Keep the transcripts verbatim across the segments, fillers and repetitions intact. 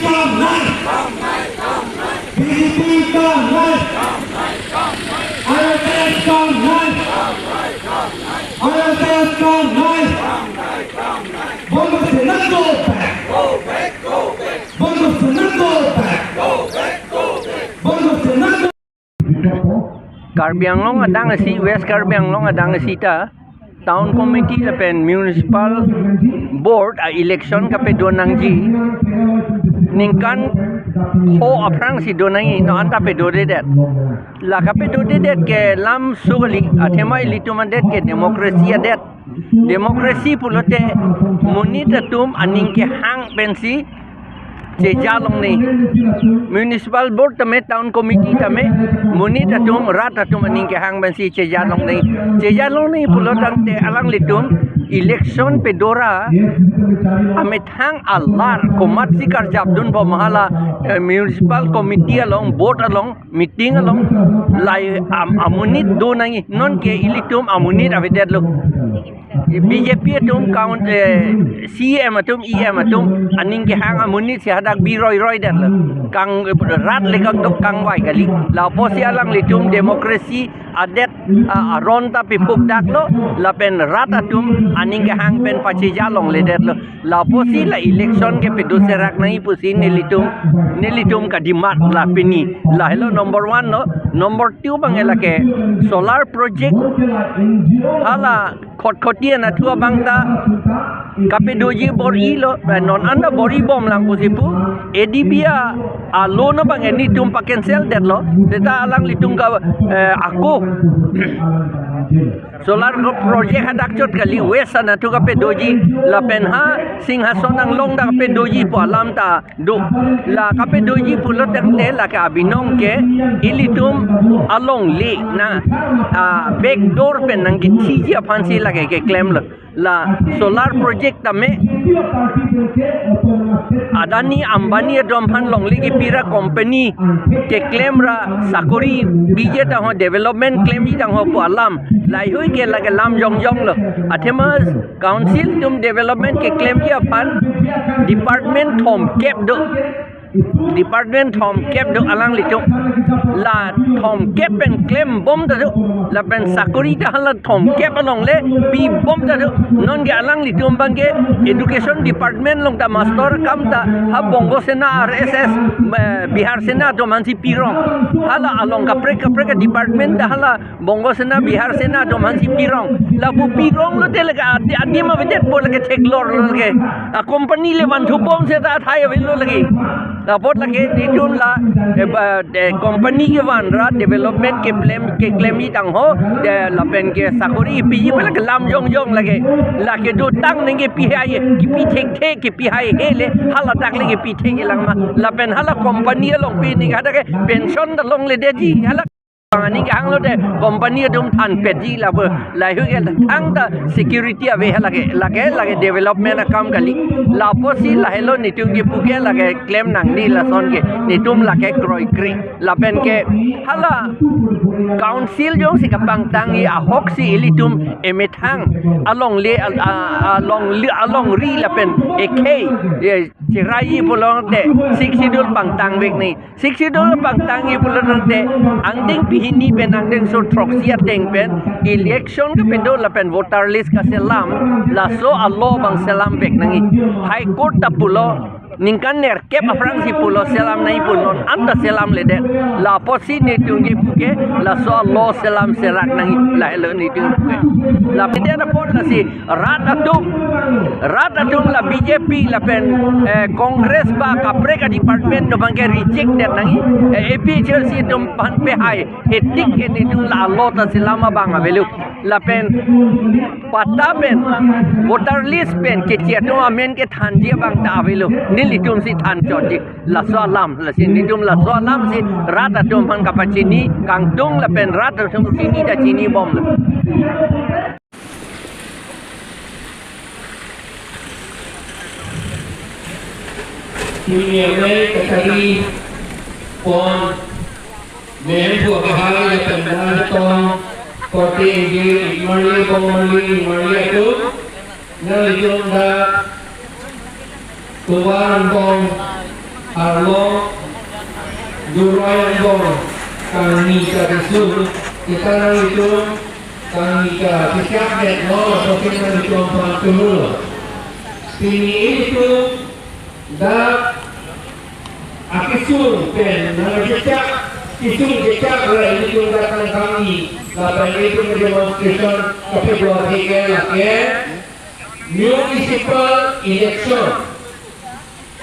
Kam nahi. B J P kam nahi. R S S kam nahi. R S S kam nahi. Bongo Sena go back. Bongo Sena go back. Bongo Sena go Karbi Anglong adang isi, West Karbi Anglong adang isi ta Town Committee lapen Municipal Board a-election kapedo nangji ningkan ho aphrangsi do nangji, non anta pedodedet. La kapedodedet ke lam so kali, athema ilitum adet ke democracy adet. Democracy pulote monit atum aning kehang pensi cheja longnangji. Municipal Board tame, Town Committee tame, monit atum, rat atum aning kehang pensi cheja longnangji. Cheja longnangji pulo tangte alanglitum election pedora amethang alar komatsi karjap dunpo ma hala, eh, Municipal Committee along, Board along, meeting along, lahei am-, amonit do nangji, nonke ilitum amonit avedetlo. B J P atum count, eh, C E M atum, E M atum, aning kehang amonit si hadak bi roiroidetlo. Kang, eh, rat le kangdok kangvai kali. Lapusi alanglitum democracy adet, ah, aron ta pipukdaklo, lapen rat atum aning kehang pen pacheja longledetlo. Lapusi la election kepedo serak nangji pusi nelitum, nelitum kadimat la pini. Lahelo number one lo, number two abang lake solar project hala Khatkhati anatthu abang ta kapedoji bor-ilo, eh, non anta bor-ibomlang pusi pu, A D B a, a loan abang nelitum pa-cancel detlo, seta alanglitum ka, eh, ako solar project hadak chot kali, West anatthu kapedoji, lapen ha Singhason Anglong ta kapedoji pu alam ta do. La kapedoji pulo tangte lake abinong ke ilitum alongle na, ah, backdoor pen nangkethiji aphansi lake keklemlo. La solar project tame Adani Ambani atum aphan longle kepira company keklemra sakori piji tangho, development klemji tangho pu alam. Laheihui ke lake lam jongjonglo. Athema council atum development keklemji aphan department thomkep do. Department thomkep do alanglitum. La thomkep pen klembom ta do. Lapen sakori ta hala thomkep alongle pibom ta do. Nonke alanglitum abang ke education department along ta master akam ta ha Bongo Sena, R S S, eh, Bihar Sena atum aphansi pirong. Hala along kaprek kaprek department ta hala Bongo Sena, Bihar Sena atum aphansi pirong. Lapu pironglote lake adi, adim avedetpo, lake theklorlo lake. A company le vanthubom seta athai avelo lake. Apot lake nelitum la, eh, ba, eh, company kevanra development keklem, keklemji tangho, eh, lapen ke sakori piji pu lake lam jongjong lake. Lake dotang nangkepi hai, kepi thekthe, kepi haihe le, hala dak le kepi thekji lang ma. Lapen hala company along pini hadak ke pension ta longledetji. Hala aning kehanglote company atum thanpetji lapu, laheihui ke thangta security ave ha lake, lake, lake development akam kali. Lapusi lahelo nelitum kepu ke lake klem nangji lason ke, nelitum lake kroikre. Lapen ke hala council jongsi kapangtangji ahoksi ilitum emethang alongle, al-, a-, alongle, alongri lapen ekhei, eh, cheraiji pulote Sixth Schedule pangtangvek nangji. Sixth Schedule pangtangji pulo tangte angdeng pehini pen angdengso throksi ateng pen election kepedo lapen voter list kaselam, laso a-law abang selamvek nangji. High Court ta pulo ningkan nerkep aphrangsi pulo selam nangji pu, non anta selamledet. Lapusi nelitum kepu ke laso a-law selam serak nangji, lahelo nelitum kepu ke. Lapen apot lasi rat atum, rat atum la B J P lapen, eh, Congress ba kaprek a-department atum abang ke reject det nangji, eh, A P H L C atum aphan pehai hetik ke nelitum la a-law ta selam abang avelo. Lapen patta pen, voter list pen keche atum amen kethanji abang ta avelo. Nelitumsi thanchotji. Laso alam, lasi nelitum laso alamsi rat atum aphan kapachini kangtung lapen rat atum chini ta chinibomlo. Pini amei kachari pon, mem pu akehai lapen nangtong korte ingjir, ik marli, bong marli, ik marli atum, nanglitum dak tovar angbong Arlo Durai angbong kangni ta kesung, kita nanglitum kangni ta kesiap det lo, lapuson nanglitum aphan tumulo. Pini ilitum dak akesung pen nangkechak, kesung kechak ra ilitum dak nangkangni, lapen ilitum demonstration kapedo athe ke lake municipal election.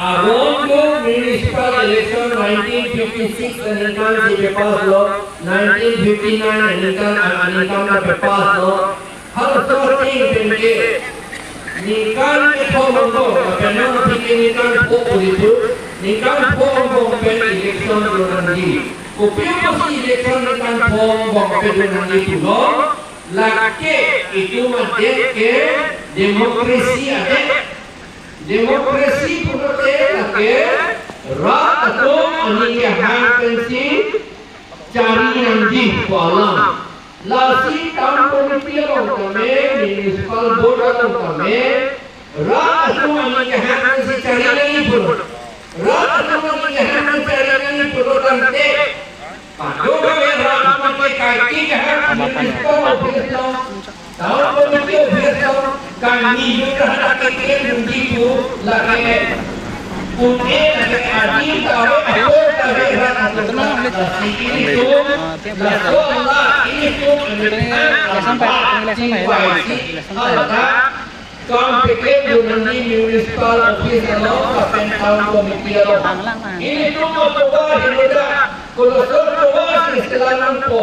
Aron do municipal election nineteen fifty-six aningkan si pepass lo, nineteen fifty-nine aningkan, aningkan ta pepass lo. Halaso ateng pen ke ningkan kethom angbong, lapen non aphi ke ningkan pho pulitu, ningkan pho angbong pen election do nangji. Kopi apotsi election ningkan pho angbong pen do nangji pulo, lake itum adet ke democracy adet. Democracy pulote lake rat atum aning kehang pensi chari nangji pu alam. Lasi town committee along tame, municipal board along tame, rat atum aning kehang pensi chari nangji pulo. Rat atum aning kehang pensi chari nangji pulo tangte, padokave rat atum ke kaike kehang municipal office along, town committee office along, kangni jun ra hadak keklem dunji pu lake un-e lake adim ta ave, ator ta ave rat atum ta. Lasi ilitum, laso ala ilitum, ilitum, ilitum, ilitum, ilitum, ilitum, ilitum, kam keklem dun nangji municipal office along lapen town committee along. Ilitum atovar henoda, koloso tovar si keselam nangpo,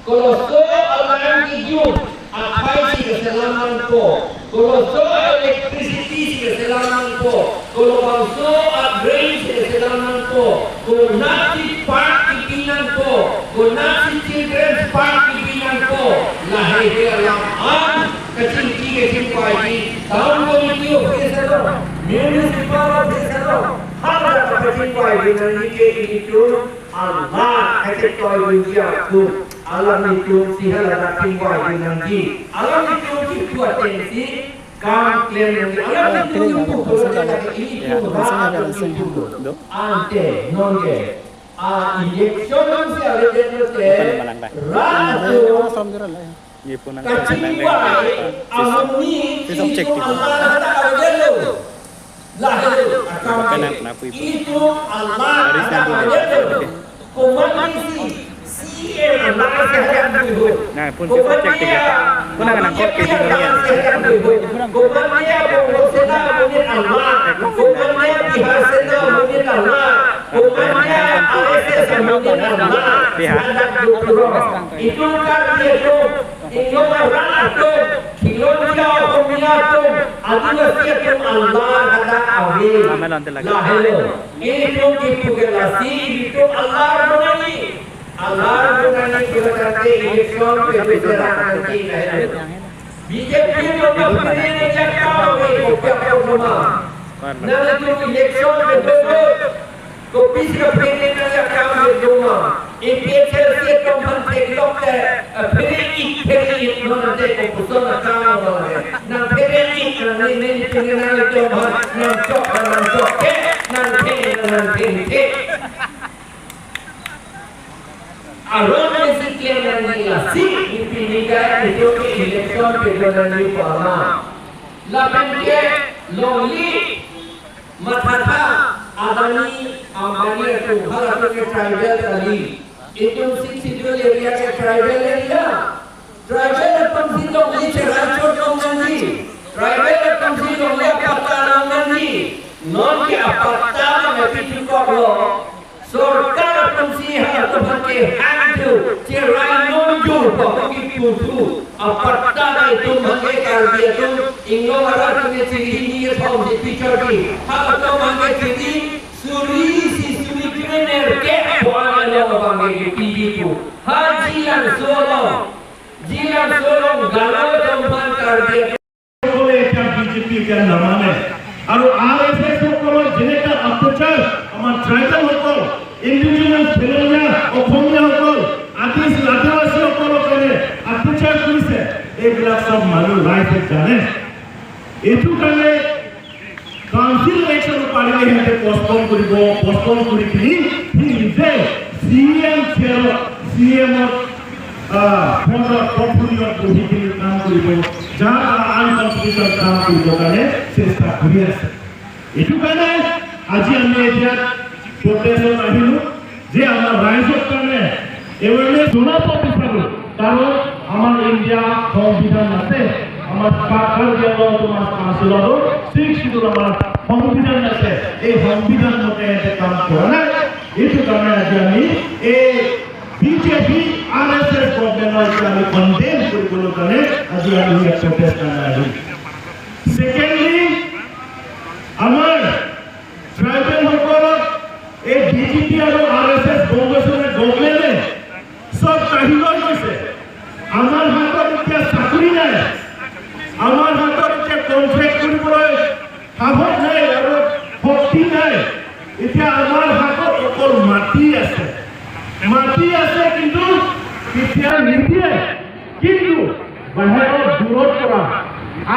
koloso alarm kejun aphai si keselam nangpo, koloso electricity si keselam nangpo, kolobangso a-drain si keselam nangpo, konatsi park kebi nangpo, konatsi children's park kebi nangpo, lahei alam an kachingki kachingvai ji, town committee office along, municipal office along, hala kachingvai ji nangji ke ilitum alar kachetoi ji atum, alanglitum si hala kachingvai ji nangji, alanglitum kipu atengsi kam klem nangji, alanglitum kipu atengsi ilitum rat atum kipu. Ante nonke a-election si avedet lote rat atum Ye punang kachingvai, amoni si sokchek ilitum alar hadak avelo. Lahelo akam ke. Ilitum alar hadak avelo. Komatsi C M alar si hadak avelo. Na pun si sokchek tiga. Punang nangkok ke di nian. Komatsi Bongo Sena amonit alar. Komatsi Bihar Sena amonit alar. Komatsi R S S amonit alar. Bihar. Hadak avelo. Itum Karbi atum, inglong arat atum, Khilonjia Omonia atum, Adivasi atum alar hadak ave. Amen, ante lagi. Lahelo. Ilitum kipu ke lasi, ilitum alar do nangji. Alar do nangji pulo tangte election ke bicara nangji lahelo. B J P atum aphan ini jakam ave, kopi apot nama. Nangtum election ke Kopisi kaphere nangji akam ke doma. A P H L C atum aphan theklok te, eh, phere-ik, phere-ik non ante kopuson akam abang ke. Nang phere-ik, nang ne ne phere nangtum aphan, nang chok, nang chok ke, nang the, nang the the. Aron ke si klem nangji lasi, pini ke itum ke election kedo nangji pu alam. Lapen ke longle mathatha Adani, Ambani atum, halatum ke tribal kali. Itum Sixth Schedule area ke tribal area. Tribal atum si longle cherai chot long nangji. Tribal atum si longle apatta long nangji. Non ke apatta nangpi chukok lo. Sorkar atum si halatum aphan kehang thu, cherai nonjur pu kipu thu, apatta itum aphan ke Karbi atum, inglong arat atum ke chiri hini kethom si picture di, halatum aphan ke chiri suri isi suri krenerkep pu an along abang ke piji pu. Ha Jilangso along, Jilangso along galo atum aphan Karbi atum সকলে এতিয়া বিজেপি এতিয়া নামানে। আৰু আৰ এছ এছ সকলৰ যেনেকা অত্যাচাৰ আমাৰ ট্ৰাইবেল সকল, ইণ্ডিজিনাছ, খেলনীয়া অসমীয়াসকল, আদি আদিবাসীসকলৰ কাৰণে অত্যাচাৰ কৰিছে, এইবিলাক চব মানুহ ৰাইজে জানে। এইটো কাৰণে কাৰণ Council election পারিলে সিহঁতে পষ্টপন কৰিব, পষ্টপন কৰি কিনি সি নিজে চি ই এম চেয়াৰ, চি ই এম ৰ, আহ, পদত, portfolio ত বহি কিনি কাম কৰিব, যাৰ দ্বাৰা আনকনষ্টিটিউচনেল কাম কৰিবৰ কাৰণে চেষ্টা কৰি আছে। এইটো কাৰণে আজি আমি এতিয়া প্ৰটেষ্টত আহিলো যে আমাৰ ৰাইজৰ কাৰণে এৱেৰনেছ জনাব বিচাৰো, কাৰণ আমাৰ ইণ্ডিয়া সংবিধান আছে, আমাৰ কা-, কাৰ্বি আংলং অট'নমাছ কাউন্সিলতো ছিক্স শ্বিডিউল আমাৰ সংবিধান আছে, এই সংবিধান মতে সিহঁতে কাম কৰা নাই। এইটো কাৰণে আজি আমি এই বিজেপি আৰ এছ এছ গভৰ্ণমেণ্টক এতিয়া আমি কণ্ডেম কৰিবলৈ কাৰণে আজি আমি ইয়াত প্ৰটেষ্ট কাৰণে আহিম। ছেকেণ্ডলি, আমাৰ ট্ৰাইবেল সকলক এই বিজেপি আৰু আৰ এছ এছ গভৰ্ণমেণ্টে চব কাঢ়ি লৈ গৈছে। আমাৰ হাতত এতিয়া চাকৰি নাই, আমাৰ হাতত এতিয়া কণ্ট্ৰেক্ট কৰিবলৈ সাহস নাই আৰু শক্তি নাই। এতিয়া আমাৰ হাতত অকল মাটি আছে, মাটি আছে, কিন্তু এতিয়া নিদিয়ে। কিন্তু বাহিৰত দূৰত পৰা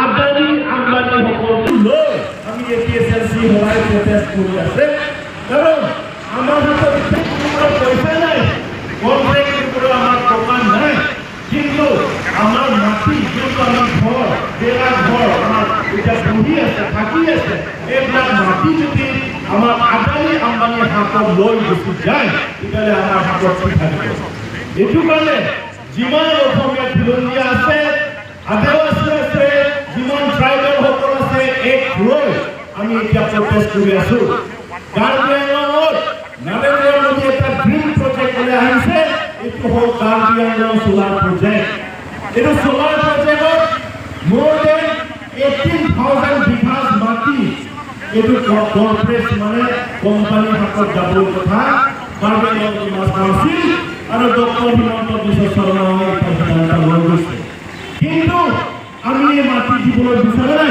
আদানী আম্বানী সকলক লৈ আমি এ পি এছ এল চি সদায় প্ৰটেষ্ট কৰি আছে। কাৰণ আমাৰ হাতত এতিয়া কোনো পইচা নাই, কণ্ট্ৰেক্ট দিবলৈ আমাৰ টকা নাই, কিন্তু আমাৰ মাটি, যোনটো আমাৰ ঘৰ, ডেৰা ঘৰ, আমাৰ এতিয়া বহি আছে, থাকি আছে, এইবিলাক মাটি যদি আমাৰ আদানী আম্বানীৰ হাতত লৈ গুচি যায়, তেতিয়াহ'লে আমাৰ হাতত কি থাকিব? এইটো কাৰণে যিমান অসমীয়া খিলঞ্জীয়া আছে, আদিবাসী আছে, যিমান ট্ৰাইবেল সকল আছে, এক লৈ আমি এতিয়া প্ৰটেষ্ট কৰি আছো। কাৰ্বি আংলঙত নৰেন্দ্ৰ মোদী এটা ড্ৰিম প্ৰজেক্ট লৈ আহিছে, এইটো হ'ল কাৰ্বি আংলং চ'লাৰ প্ৰজেক্ট। এইটো চ'লাৰ প্ৰজেক্টত more than eighteen thousand বিঘাছ মাটি এইটো ক-, কৰ্পৰেট মানে কোম্পানীৰ হাতত যাবলৈ কথা কাৰ্বি আংলং অট'নমাছ কাউন্সিল আৰু ডক্টৰ হিমন্ত বিশ্ব শৰ্মাই এটা সিদ্ধান্ত লৈ গৈছে। কিন্তু আমি এই মাটি দিবলৈ বিচৰা